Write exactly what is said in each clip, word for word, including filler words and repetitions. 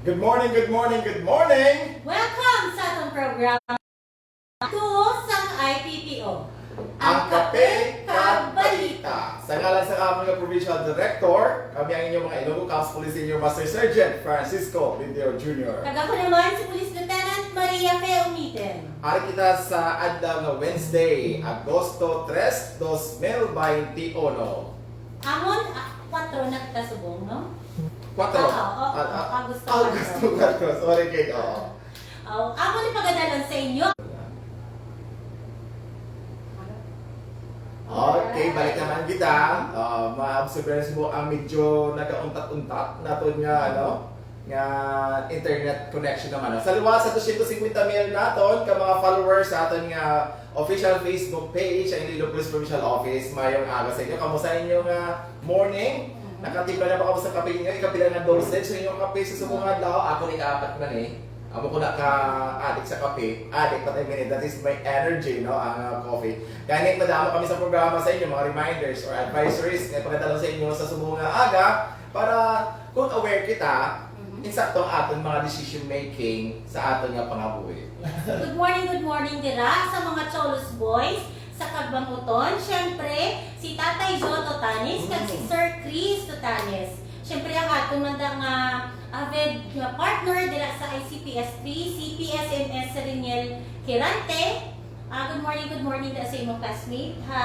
Good morning, good morning, good morning! Welcome sa atong programa, Tuo sang I P P O. Ang Kape kag Balita. Sa ngalan sa amon nga Provincial Director, kami ang inyong mga Ilonggo Cops Police Senior Master Sergeant Francisco Lindero Junior. Kag ako naman si Police Lieutenant Maria Fe Umiten. Ari kita sa adlaw nga Wednesday, Agosto tres, dos mil baynte uno. Amon, ah, kwatro na kita subong, no? Kwatro. Ah, oo, Ah, ah, Agosto Agosto kwatro. Sorry, kay oo. Oh, amon ipagadalon sa inyo. Okay, balik naman kita. Uh, ma-observe mo ang medyo nagauntat-untat naton nga, ano, nga internet connection naman, no? Sa liwat sa dosyentos singkwenta mil naton ka mga followers sa aton nga official Facebook page, ang Iloilo Police Provincial Office, mayong aga sa inyo. Kamusta inyo nga morning? Nakatimpla na ba kamo sa kape ninyo? Ikapila nga dosage sa inyong kape sa subong nga adlaw? Ako ni kaapat man eh. Amo ko na ka addict sa kape. Addict pa tayo minute. That is my energy, no? Ang uh, coffee. Gani, madamo kami sa programa sa inyo, mga reminders or advisories nga ipagadala sa inyo sa subong nga aga para kung aware kita, insakto ang aton mga decision making sa aton nga pangabuhi. Yes. Good morning, good morning dira sa mga Cholos Boys sa Kagbanguton. Siyempre, si Tatay Joe Totanes kag si Sir Chris Totanes. Siyempre, ang aton man da nga avid nga partner dira sa I C P S three, si P S M S Reniel Quirante. Ah, good morning, good morning da sa imong classmate. Ha,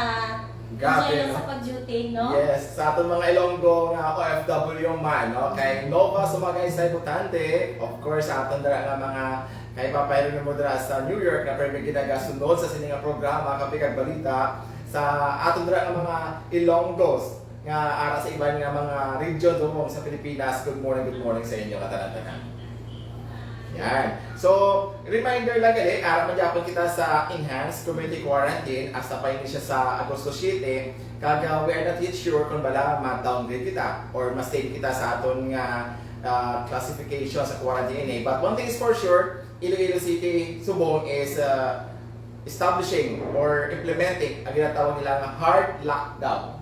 Grabe, enjoy lang no? Sa pag-duty, no? Yes, sa aton mga Ilonggo nga O F W man, no? Kay Nova Sumagaysay Butante, of course, sa aton dira nga mga kay Papa Hero mo dira sa New York na permi ginagasunod sa sini nga programa, Kape kag Balita, sa aton dira nga mga Ilonggos nga ara sa iban nga mga region dumong sa Pilipinas. Good morning, good morning sa inyo nga tanan-tanan. Yan. So, reminder lang gali, ara man gyapon kita sa enhanced community quarantine, hasta pa ini siya sa Agosto siete, kag uh, we are not yet sure kung bala ma-downgrade kita or ma-stay kita sa aton nga uh, classification sa quarantine ini. But one thing is for sure, Iloilo City, Subong is uh, establishing or implementing ang ginatawag nila nga hard lockdown.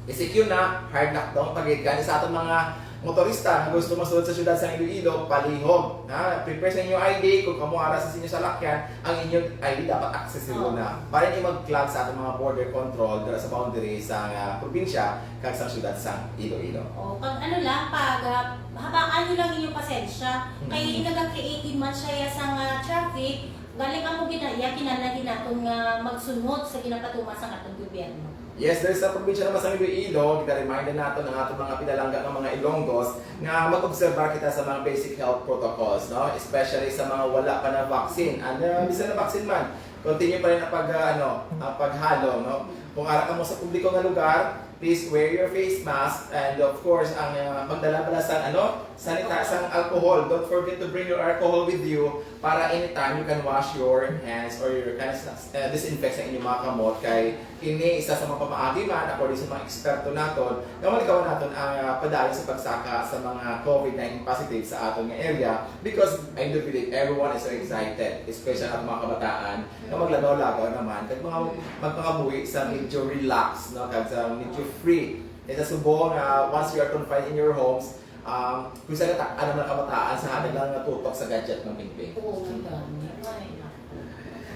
E C Q na, hard lockdown pa gid. Gani sa aton mga motorista nga gusto masulod sa siyudad sa Iloilo, palihog. Ha? Prepare sa inyo I D, kung kamo ara sa sinyo salakyan, ang inyo I D dapat accessible na. Para hindi mag-clog sa aton mga border control dira sa boundary sa nga probinsya kag sa siyudad sa Iloilo. O, pag ano lang, pag ah, habaan nyo lang inyong pasensya. Kay nag-create man siya sa nga traffic, galing amo ginaya, kinahanglan gid naton nga magsunod sa ginapatuman sa atong gobyerno. Yes, diri sa probinsya naman sa Iloilo, gina-remind naton ang aton mga pinalangga nga mga Ilonggos nga mag-obserbar kita sa mga basic health protocols, no? Especially sa mga wala pa na vaccine. And uh, bisan na vaccine man, continue pa rin ang pag uh, ano, ang paghalo, no? Kung ara kamo sa publiko nga lugar, please wear your face mask and of course ang uh, magdala pala sa ano, sanita sang alcohol. Don't forget to bring your alcohol with you para anytime you can wash your hands or your kind of uh, disinfect sa inyong mga kamot kay ini isa sa mga pamaagi man according sa mga eksperto naton nga malikawan naton ang uh, padayon sa pagsaka sa mga COVID nineteen positive sa aton nga area because I do believe everyone is so excited, especially ang mga kabataan nga maglagaw-lagaw naman kag mga magpangabuhi sa medyo relax, no, kag sa medyo free. Kaysa subong nga once you are confined in your homes, um, kung sa natak-an naman ang kabataan sa hagad lang natutok sa gadget ng pingping. Oo, ang dami. Ay, naku.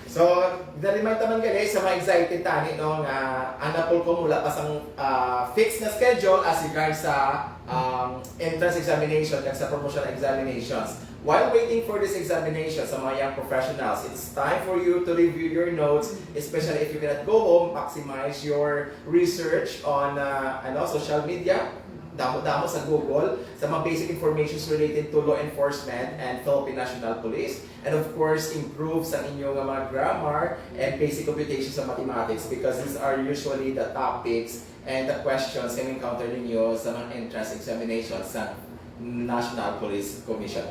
So, na-remind taman gali sa mga excited tani, no, nga ang napulkom wala pa sang uh, fixed na schedule as regards sa um, entrance examination kag sa promotional examinations. While waiting for this examination sa mga young professionals, it's time for you to review your notes, especially if you cannot go home, maximize your research on uh, ano, social media, damo-damo sa Google, sa mga basic informations related to law enforcement and Philippine National Police. And of course, improve sa inyo nga mga grammar and basic computation sa mathematics because these are usually the topics and the questions nga encounter ninyo sa mga entrance examination sa National Police Commission.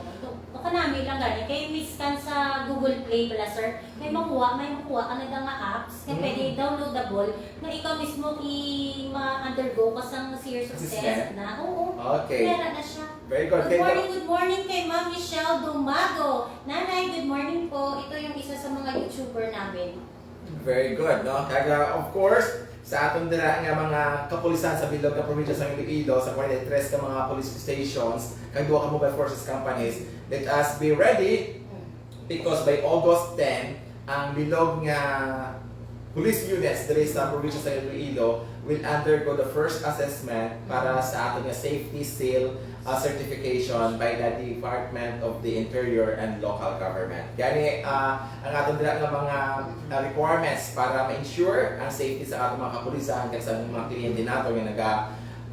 Baka nami lang gani. Kay miskan sa Google Play pala, sir. May makuha, may makuha ka na nga apps nga pwede downloadable na ikaw mismo i-ma-undergo ka sa series of Assessment? Test na. Oo. Okay. Meron na siya. Very good. Good morning, good morning kay Ma'am Michelle Dumago. Nanay, good morning po. Ito yung isa sa mga YouTuber namin. Very good, no? Kaya, of course, Sa aton dira nga mga kapulisan sa bilog nga probinsya sa Iloilo, sa forty-three ka mga police stations, kag duha ka mobile forces companies, let us be ready because by August ten, ang bilog nga police units diri sa probinsya sa Iloilo will undergo the first assessment para sa aton nga safety seal, uh, certification by the Department of the Interior and Local Government. Gani, uh, ang aton dira nga mga, uh, requirements para ma-ensure ang safety sa aton mga kapulisan kag sa mga kliyente nato nga naga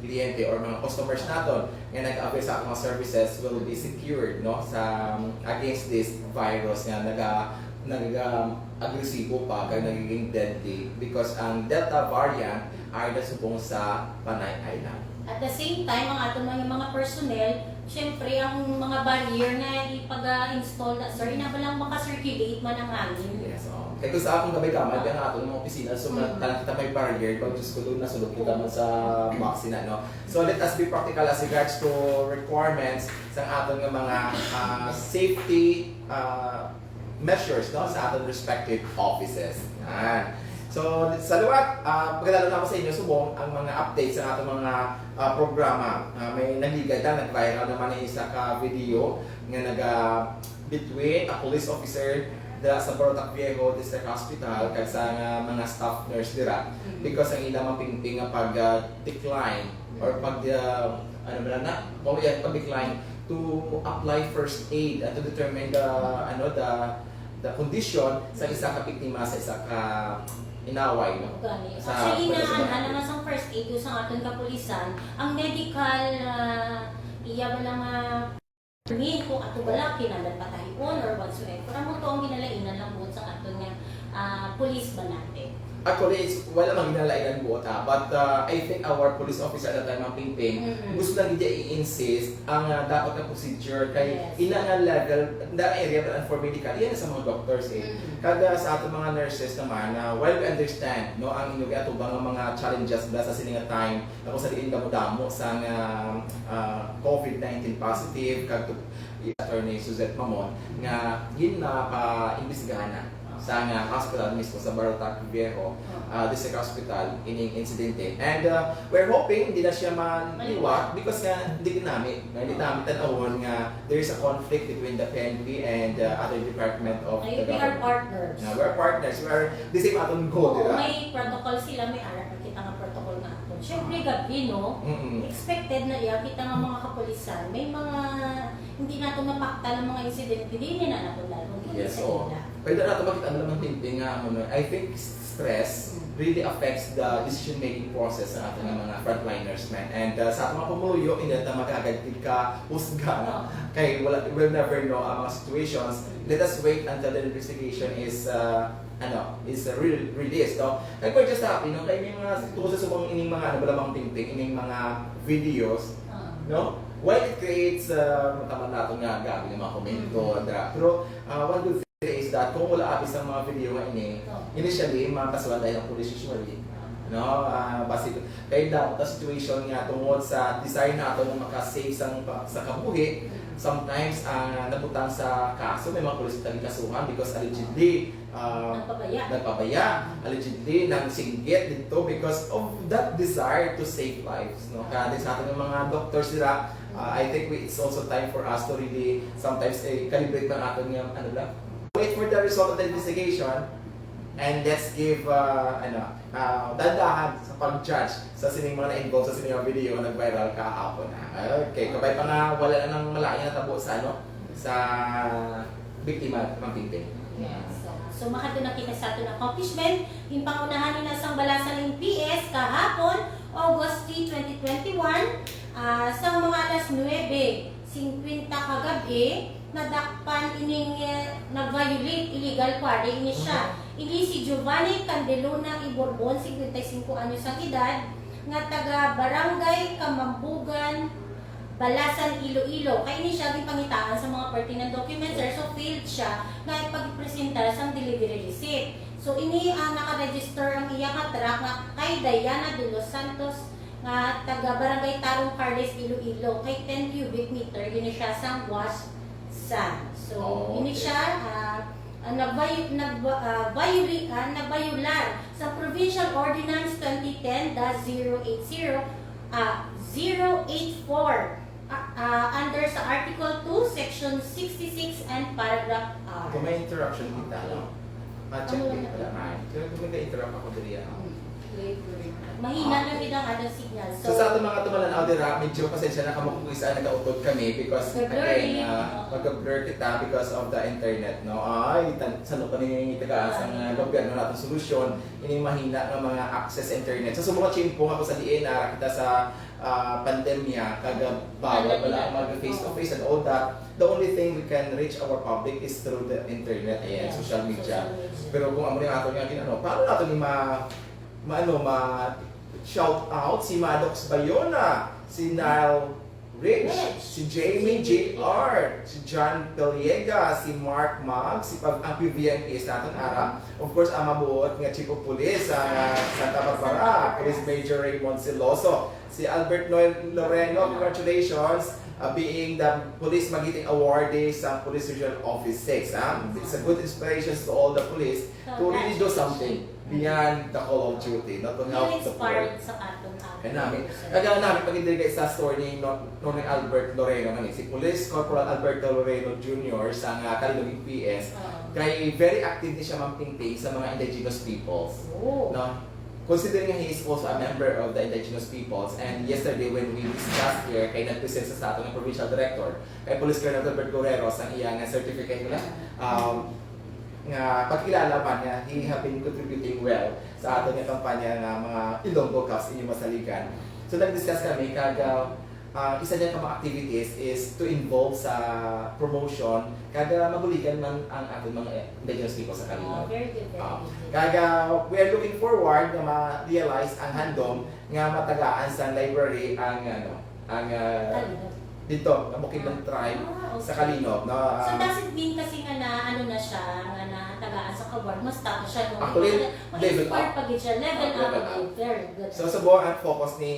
kliyente or mga customers naton nga nag-avail sa aton mga services will be secured, no, sa, um, against this virus nga naga naga agresibo pa kag nagiging deadly because ang Delta variant ay nasubong sa Panay Island. At the same time, ang aton mga, mga personnel, syempre, ang mga barrier nga ipag-install na, sir, ina ba lang maka-circulate man ang hangin? Yes, oo. Kay kung sa akong gamay-gamay, ang aton mga opisina, so, mm, tanan kita may barrier, pag Diyos ko, doon nasulod kita man sa vaccine, no? So, let us be practical as regards to requirements sa aton nga mga, ah, safety, ah, measures, no, sa aton respective offices. Yan. So, sa liwat, ah, pagkadalo na ako sa inyo subong ang mga updates sa aton mga, ah, programa. Ah, may nagligad na, nag-viral naman ang isa ka video nga naga between a police officer dira sa Barotac Viejo District Hospital kag sa nga mga staff nurse dira, mm, because ang ilang mga pingping nga pag, ah, decline or pag, ah, ano ba na, oh, yeah, pag decline to apply first aid and to determine the, ano, the, the condition sa isa ka biktima, sa isa ka inaway, no? Gani. Sa, actually, sa, na, sa, ano, na sa first aid sa aton kapulisan, ang medical, ah, iya ba lang, ah, ni kung ato ba lang kinahanglan patahion or whatsoever. Amo to ang ginalainan lang buot sa aton nga, ah, police ba natin? Actually, it's, wala mang ginalainan buot, ha. But, uh, I think our police officer at that time, Ma'am Pingping, mm-mm, gusto lang gid niya i-insist ang, uh, dapat nga procedure kay, yes, ina nga level, that area, but for medical, iyan sa mga doctors, eh. Mm-mm. Kag, uh, sa aton mga nurses naman, uh, while we understand, no, ang inyong atubang nga mga challenges ba sa sini nga time, tapos sa diin damo-damo sa nga, uh, COVID nineteen positive, kag tu-, Attorney Suzette Mamon, nga ginapaimbestigahan na sa nga hospital mismo sa Barotac Viejo, ah, District Hospital, ining insidente. And, ah, we're hoping hindi na siya maliwat because nga hindi ginamit, nga hindi namin tanawon nga there is a conflict between the P N P and, ah, other department of the government. Ay, we are partners. Na, we are partners. We are the same aton goal, di ba? Oo, may protocol sila, may ara kita nga protocol nga aton. Siyempre, gabi, no? Mm-mm. Expected na iya kita nga mga kapulisan. May mga hindi nato mapaktal ang mga insidente, dili na nato lalo, dili sa ila. Yes, oo. Pwede nato makita ang lamang thinking nga, ano, no, I think stress, mm, really affects the decision-making process sa aton nga mga frontliners, man. And, uh, sa aton mga pumuluyo, hindi nato magagad ka husga, no? Oo. Kay wala, we'll never know ang mga situations. Mm. Let us wait until the investigation is, uh, ano, is real, released, no? Kay we're just happy, no? Kay may mga, tungkol sa subong ining mga, ano, balamang tingting, ining mga videos, ah, no? While it creates, uh, mataman nato nga grabe nga mga komento, mm, and that. Pero, uh, one good thing is that kung wala abi sa mga video nga ini, oh, initially, mga kasuhan dahil ang police usually, no? Ah, basi, kay dapat ang situation nga tungod sa desire nato nga maka-save sa, sa kabuhi, mm, sometimes, ang nabutang sa kaso, may mga police tagi kasuhan because allegedly, ah, nagpabaya, nagpabaya, allegedly, nang singgit dito because of that desire to save lives, no? Kaya din sa ating mga doctors nila, ah, I think we, it's also time for us to really sometimes, eh, calibrate ng ating, um, ano lang. Wait for the result of the investigation and let's give, ah, ano, ah, dahan-dahan sa pag-judge sa sining mga na-involved sa sining mga video nga nag-viral kahapon, ha. Okay, kabay pa nga wala na nang malain na tabo sa, ano, sa biktima, Ma'am Pingping. Yes. So, so makadto na kita sa aton accomplishment. Ginpangunahan ni na sang Balasan M P S kahapon, August three, twenty twenty-one, ah, sa mga alas nuebe singkwenta kagab-i, nadakpan ining, eh, nag-violate illegal quarry ini siya. Mhm. Ini si Giovanni Candelona Iborbon, singkwenta y cinco anyos ang edad, nga taga Barangay Kamambugan, Balasan, Iloilo. Kay ini siya ginpangitaan sa mga pertinent documents, sir, so failed siya nga ipagpresentar sang delivery receipt. So, ini ang nakaregister ang iya nga truck nga kay Diana de los Santos nga taga Barangay Tarong Carles, Iloilo, kay ten cubic meter, yun siya sang wash sand. So, oh, ini okay siya, ah, ah, nagbayo-, nagba-, ah, bayuli-, ah, nabayular sa Provincial Ordinance twenty ten dash zero eight zero, ah, zero eight four, ah, ah, under sa Article two, Section sixty-six and Paragraph R. Kung may interruption kita, no? Ah, check Ano din lang pala, natin? Ay. Pero kung may interrupt ako diri, ah. Hmm. Mahina na gid ang ato signal. So, so, sa aton mga tumalan-aw dira, medyo pasensya na kamo kung isa nagautod kami because, again, ah, mag-blur kita because of the internet, no? Ay, tan-, sano pa ni tagaan sa mga gobyerno natin solusyon, ining mahina nga mga access sa internet. Sa subong nga tiyempo nga kung sa diin, ah, kita sa, ah, pandemya, kag bawal wala mag-face to face and all that. The only thing we can reach our public is through the internet and social media. Social media. Pero kung amo ni ato nga ginano, paano nato ni ma-, maano, ma-shout out si Maddox Bayona, si Nile Rich, Rich, si Jamie si J R, si John Peliega, si Mark Mag, si Pag-, ang P V M P S naton, ara. Of course, ang mabuot nga Chief of Police sa Santa Barbara, Police Major Raymond Celoso. Si Albert Noel Loreno, congratulations, uh, being the Police Magiting Awardee sa Police Regional Office six, ha? It's a good inspiration to all the police to really do something beyond the call of duty, no? To help the poor. Inspired sa aton, ah, kay nami, officers. Kaya nami, pag hindi sa story ni No-, Nonoy Albert Loreno, nga ni si Police Corporal Alberto Loreno Junior sa nga Kalinog P S, Oo. Kay very active ni siya, Ma'am Pingping, sa mga indigenous peoples. Oo. No? Considering nga he is also a member of the indigenous peoples, and yesterday when we discussed here, kay nag-present sa, sa aton nga provincial director, kay Police Colonel Gilbert Guerrero, sa iya nga certificate, wala? Um, nga pagkilala man nga he have been contributing well sa aton nga kampanya nga mga Ilonggo Cops Inyo Masaligan. So, nag-discuss kami kag, uh, uh, isa niya ka mga activities is to involve sa promotion kag, uh, mabuligan man ang aton mga, eh, indigenous people sa Kalinog. Oh, very good, very good. Kag, uh, we are looking forward nga ma-realize ang handom nga matagaan sa library ang, ano, ang, uh, Kalinog. Dito, nga Bukidnon tribe sa Kalinog, no? So, ah, does it mean kasi nga na, ano na siya, nga natagaan sa award, mas tapos siya nung actually, level up. Ma-inspire pa gid siya, level up pa gid. Very good. So, subong ang focus ni,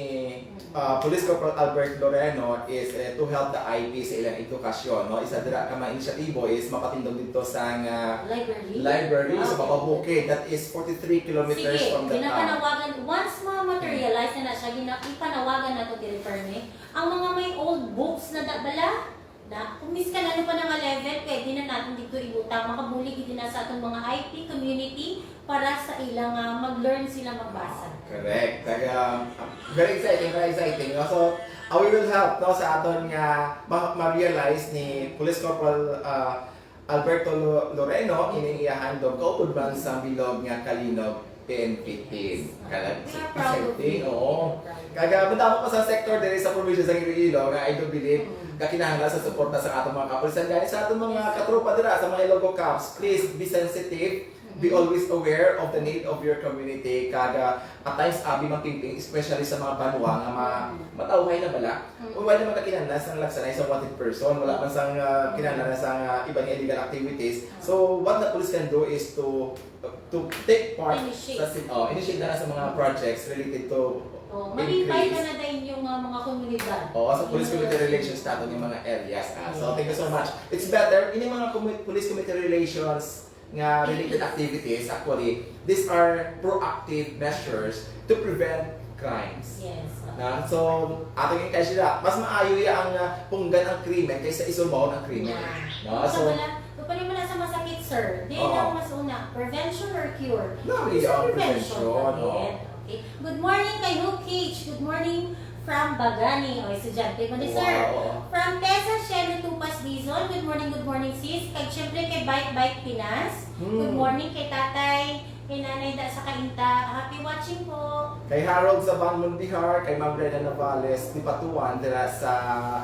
ah, Police Corporal Albert Loreno is, eh, to help the I P sa ilang edukasyon, no? Isa dira ka mga inisyatibo is mapatindog dito sa nga library. Library sa Bababukid, that is forty-three kilometers from the town. Sige, ginapanawagan, once ma-materialize na na siya, gina-, ipanawagan nato diri, permi. Ang mga may old books na da-, bala, na, kung miskan ano pa na nga level, pwede na natin dito ibutang. Makabulig gid na sa atong mga I P community para sa ilang, ah, mag-learn sila magbasa. Correct. Taga, very exciting, very exciting, no? So, uh, we will help, no, sa aton nga ma-, ma-realize ni Police Corporal, uh, Alberto Lo-, Loreno, ining iya handom, kaupod man sa bilog nga Kalinog P N P team. Kala-, exciting, oo. Kag madamo pa sa sector diri sa probinsya sa Iloilo nga I do believe nga kinahanglan sa suporta sa atong mga kapulisan, gani sa atong mga katropa dira sa mga Ilonggo Cops. Please be sensitive, be always aware of the need of your community. Kag, ah, at times, abi, Ma'am Pingping, especially sa mga banwa nga ma-, matawhay na bala, Mm. Wala naman na kinahanglan sang lagsanay sa wanted person, wala man sang, ah, kinahanglan na sang, ah, iba nga illegal activities. So, what the police can do is to, to take part sa sin-, oh, initiate na sa mga projects related to increase. Oh, malipay ka na sa inyong, ah, mga komunidad. Oo, sa police community relations nato yung mga areas, ah. So, thank you so much. It's better, ini mga commu-, police community relations, nga related activities, actually, these are proactive measures to prevent crimes. Yes. Na, so, ato yung kaya sila, mas maayo ya ang, ah, punggan ang krimen kaysa isulbahon ang krimen. Yeah. No? So, wala, wala man sa masakit, sir. Di lang mas una, prevention or cure? No, prevention, prevention, no? Okay. Good morning kay Hook H. Good morning from Bagani. O, estudyante mo ni sir. Wow. From Tessa Shelo Tupas Dizon. Good morning, good morning, sis. Kag syempre kay Bike Bike Pinas. Hmm. Good morning kay tatay, kay nanay da sa Kainta. Happy watching po. Kay Harold Saban Munbihar, kay Ma'am Rena Navales, di Batuan, dira sa,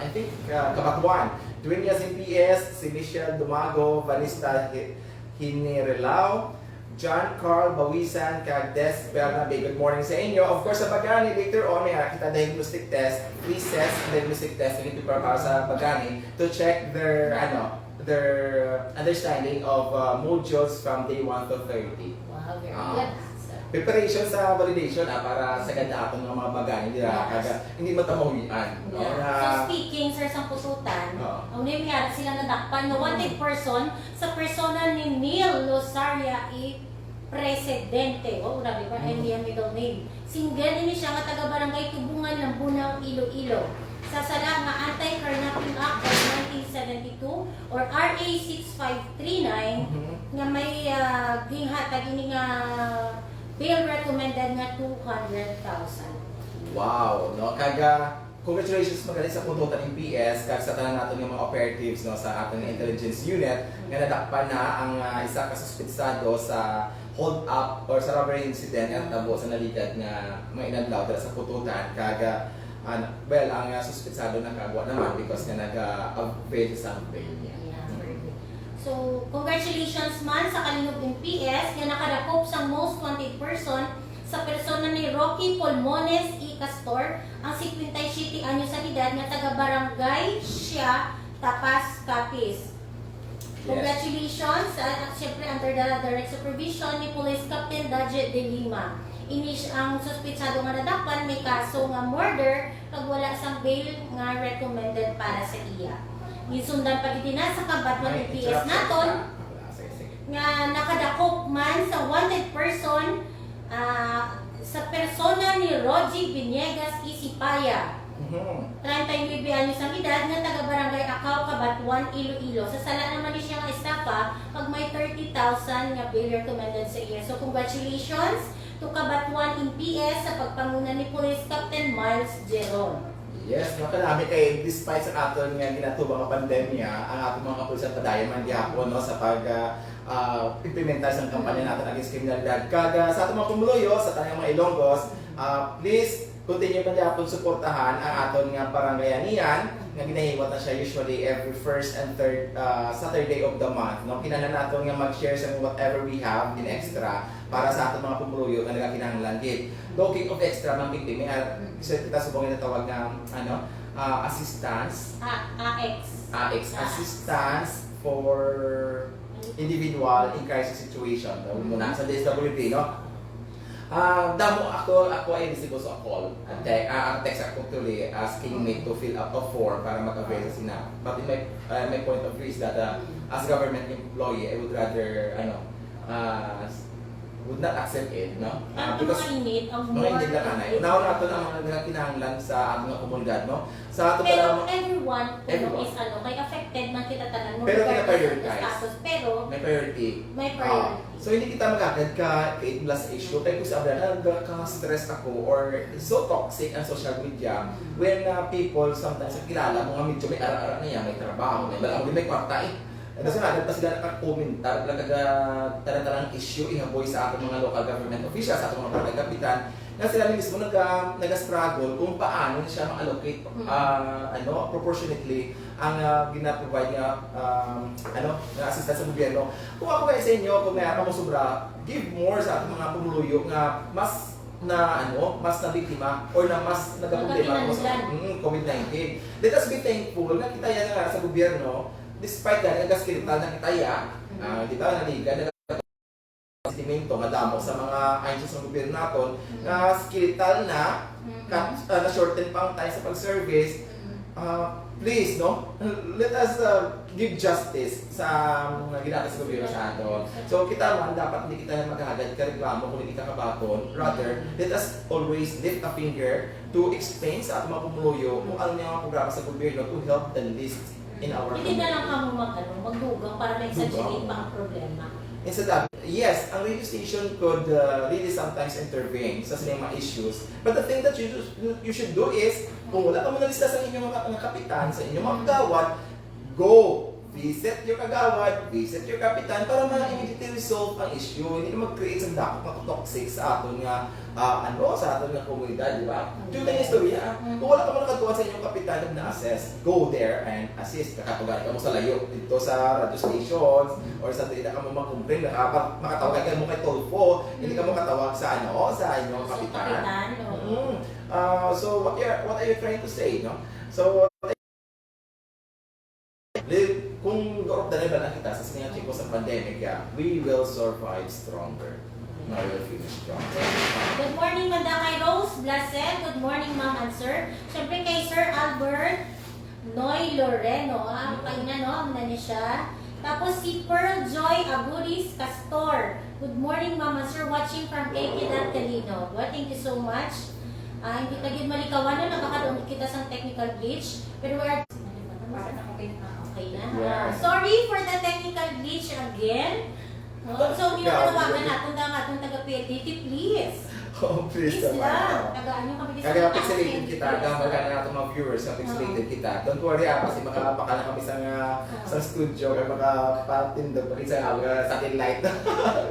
I think, uh, Cabatuan. Dueñas M P S, si Michelle Dumago, Vanessa Hi-, Hinirelao, John Carl Bawisan, kag Des Bernabe. Good morning sa inyo. Of course, sa Bagani, later on, may kita diagnostic test, free test, diagnostic test, na ginprepara sa Bagani to check their, ano, their understanding of, uh, modules from day one to thirty. Wow, very good. Preparation sa validation, ah, para sa ganda aton nga mga bagay, hindi ra, yes, kaga, hindi matamuhian, no? Yeah. Na so, speaking, sir, sang pututan, oo, ang may ara sila nadakpan nga wanted person sa persona ni Neil Losaria E. Presidente. Wow, grabe ba? Mm. Ay, niya middle name. Single ini siya nga taga Barangay Tubungan, Lambunao, Iloilo. Sa sala nga Anti-Carnapping Act of nineteen seventy-two or R A six five three nine, mhm, nga may, ah, ginhatag ini nga bail recommended nga two hundred thousand. Wow, no? Kaga, congratulations man gani sa Pututan M P S kag sa tanan naton nga mga operatives, no, sa aton nga intelligence unit nga nadakpan na ang, ah, isa ka suspetsado sa hold up or sa robbery incident nga natabo sa naligad nga mga inadlaw dira sa Pututan. Kag, ah, an-, well, ang, ah, suspetsado nakagwa naman because nga naga-avail sa bail niya. Yeah, perfect. So, congratulations man sa Kalinog M P S nga nakadakop sang most wanted person sa persona ni Rocky Polmones E. Castor, ang singkwenta y siyete anyos ang edad nga taga Barangay Sia, Tapas, Capiz. Yes. Congratulations, at, at syempre under the direct supervision ni Police Captain Daje de Lima. Ini siya ang suspetsado nga nadakpan may kaso nga murder kag wala sang bail nga recommended para sa iya. Ginsundan pa gid na sa kabat nga may D P S interruption naton ka. Wala, sige, sige. Nga nakadakop man sa wanted person, ah, sa persona ni Rogie Viniegas Isipaya. Mhm. Treinta y nueve anyos ang edad, nga taga Barangay Acaw, Cabatuan, Iloilo. Sa sala naman ni siya nga estafa, kag may thirty thousand nga bail recommended sa iya. So, congratulations to Cabatuan M P S sa pagpanguna ni Police Captain Miles Jeron. Yes, no, kanami kay despite sa aton nga ginatubang nga pandemya, ang aton mga kapulisan padayon man gihapon, no, sa pag, ah, ah, implementar sa kampanya naton against kriminalidad. Kag, ah, sa aton mga pumuluyo, sa tanang mga Ilonggos, ah, please continue man gihapon suportahan ang aton nga barangayanian nga ginahiwat na siya usually every first and third, ah, Saturday of the month, no? Kinahanglan naton nga mag-share sa whatever we have in extra para sa aton mga pumuluyo nga nagakinahanglan gid. Talking of extra, Ma'am Pipi, may, ah, isa kita subong nga natawag nga, ano, ah, assistance. Ah, A X. A X, ah, assistance for individual in crisis situation. Tawag mo na sa D S W D, no? Ah, damo ako, ako ay resibo sa call. Ang te-, ah, ang text ako actually asking me to fill up a form para mag-avail sa SINAP. But in my, ah, my point of view is that, ah, as government employee, I would rather, ano, ah, would not accept it, no? Ah, ang because mga init, ang mga init lang, anay. Unahon naton ang mga nagakinahanglan sa aton nga komunidad, no? Sa ato. Pero pala, everyone, kuno everyone is, ano, kay affected man kita tanan, pero regardless of the status, pero may priority. May priority. Ah, so, hindi kita magagad ka, ka-, mula sa issue. Kay kung sa abla, nagka-stress ako or so toxic ang social media when, ah, people sometimes kilala mo nga medyo may ara-ara niya, may trabaho, may bala, may kwarta, eh. Kasi nga, nagpa sila nakakomentar, nagkaga-, tanan-tanan issue, ihaboy sa aton mga local government officials, sa aton mga barangay kapitan, nga sila mismo nagka-, nag-struggle kung paano na siya ma-allocate, mm, ah, ano, proportionately ang, ah, gina-provide nga, um, ano, nga assistance sa gobyerno. Kung ako kay sa inyo, kung may ako sobra, give more sa aton mga pumuluyo nga mas na, ano, mas nabiktima or na mas nagkaproblema sa, nagkakinahanglan, mm, COVID nineteen. Let us be thankful nga kita yan nga sa gobyerno, despite that, nagaskilital na kita ya, mm, ah, di ba, naligan, sentimento nga damo sa mga agencies ng gobyerno naton, mm, nga skeletal na, mm, kat-, ah, na-shorten pa ang time sa pag-service. Mm. Ah, please, no? Let us, ah, give justice sa mga ginagawa sa gobyerno sa aton. So, kita man, dapat hindi kita maghagad ka reklamo kung hindi ka kabaton. Rather, let us always lift a finger to explain sa ating mga pumuluyo kung ano yung mga programa sa gobyerno to help the least in our community. Hindi na lang kamo mag-, ano, magdugang para ma-exaggerate pa ang problema. Instead of, yes, ang radio station could, uh, really sometimes intervene sa sining mga issues. But the thing that you, you should do is, kung wala ka mo nalista sa inyong mga, mga kapitan, sa inyong mga kagawad, go! Visit your kagawad, visit your kapitan para ma-immediately resolve ang issue. Hindi na mag-create sa dako nga toxic sa aton nga ah, ano, sa aton nga komunidad, di ba? Mm. Yun ang istorya. Mm. Kung wala ka man nakatuan sa inyong kapitan na assist, go there and assist. Kakatugan ka mo sa layo, dito sa radio stations, or sa dili ka mo mag-complain, nakapa-, makatawag ka mo kay Tulfo, hindi ka mo katawag sa, ano, sa inyong kapitan. Sa kapitan, no? Mm. Ah, so, what you're, what are you trying to say, no? So, Li-, kung gaurop na level na kita sa sining tipo sa pandemic, yeah, we will survive stronger. Good morning, Manda kay Rose Blessed. Good morning, Ma'am and Sir. Siyempre kay Sir Albert Noy Loreno. Ah, kayo na, no? Amo na ni siya. Tapos si Pearl Joy Aburis Castor. Good morning, Ma'am and Sir. Watching from K K dot Calino. Well, thank you so much. Ah, hindi ka gyud malikawan, no? Nagkakaroon kita sa technical glitch. Pero we are... Okay na. Yeah. Sorry for the technical glitch again. Oh, so, Yeah, ginatawagan yeah. natin ang atong taga-P L D T, please. Oh, please Please lang. naman. Tagaan nyo kami kasi Kaya ang pixelated aking kita, request. dahil wala na itong mga viewers na pixelated kita. Don't worry, ah, kasi makabakal na kami sa, nga, Ah. sa studio, kaya makapatindog, makita sa, ah, satellite.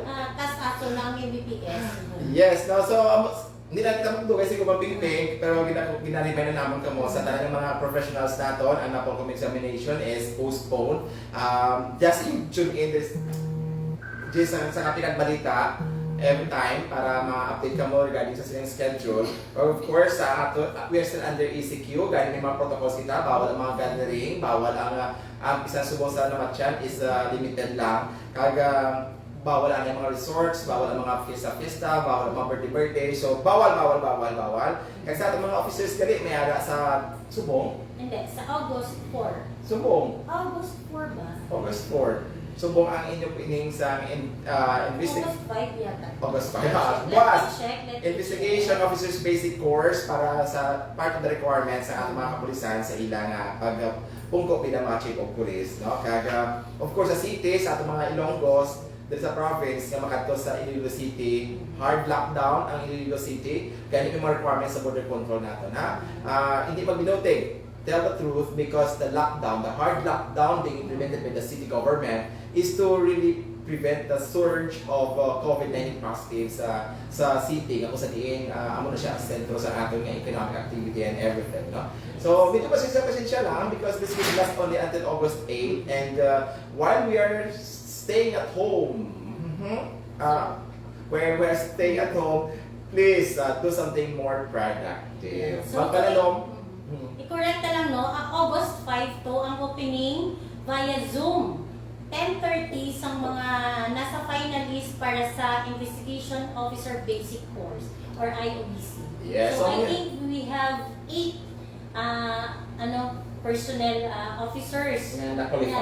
Ah, tas aso na ang M B P S. Yes, no? So, um, hindi lang kita magdugay, siguro mabingting, pero gina- ginaribay na naman kamo sa tanan ng mga professionals naton, ang napong examination is postponed. Um, just tune in this, this sa, sa Kapitan Balita every time para ma-update kamo regarding sa silang schedule. Or of course, sa ato, we are still under E C Q, gani may mga protocols kita, bawal ang mga gathering, bawal ang, ah, ang isang subong sa namatyan is, ah, limited lang. Kag, ah, bawal ang mga resorts, bawal ang mga fiesta-fiesta, bawal ang mga birthday-birthday. So, bawal, bawal, bawal, bawal. Kag sa atong mga officers gali, may ara sa subong. Hindi, sa August four. Subong. August four ba? August four. Subong ang inyo pining sa in, ah, investi- August five yata. August five. Let me Was check, let me Investigation check. Officers Basic Course para sa part of the requirements sa atong mga kapulisan sa ila nga pag, uh, pungko bilang mga chief of police, no? Kag, uh, of course, sa city, sa atong mga Ilonggos, diri sa province nga makadto sa Iloilo City, hard lockdown ang Iloilo City, gani may mga requirements sa border control naton, ha? Ah, hindi magbinuting. Tell the truth, because the lockdown, the hard lockdown being implemented by the city government is to really prevent the surge of, uh, COVID nineteen positives sa, sa city, nga kung sa diin, ah, amo na siya ang sentro sa aton nga economic activity and everything, no? So, medyo pasensya, pasensya lang because this will last only until August eight, and, uh, while we are staying at home, mhm, uh, where we are staying at home, please, uh, do something more productive. So, Magpanalom. Mm. I-correct ka lang, no? Ang August five to ang opening via Zoom. Ten thirty sa mga nasa finalist para sa Investigation Officer Basic Course or I O B C. Yes, So, I okay. think we have eight, ah, ano, personnel, ah, officers Na na-qualify. na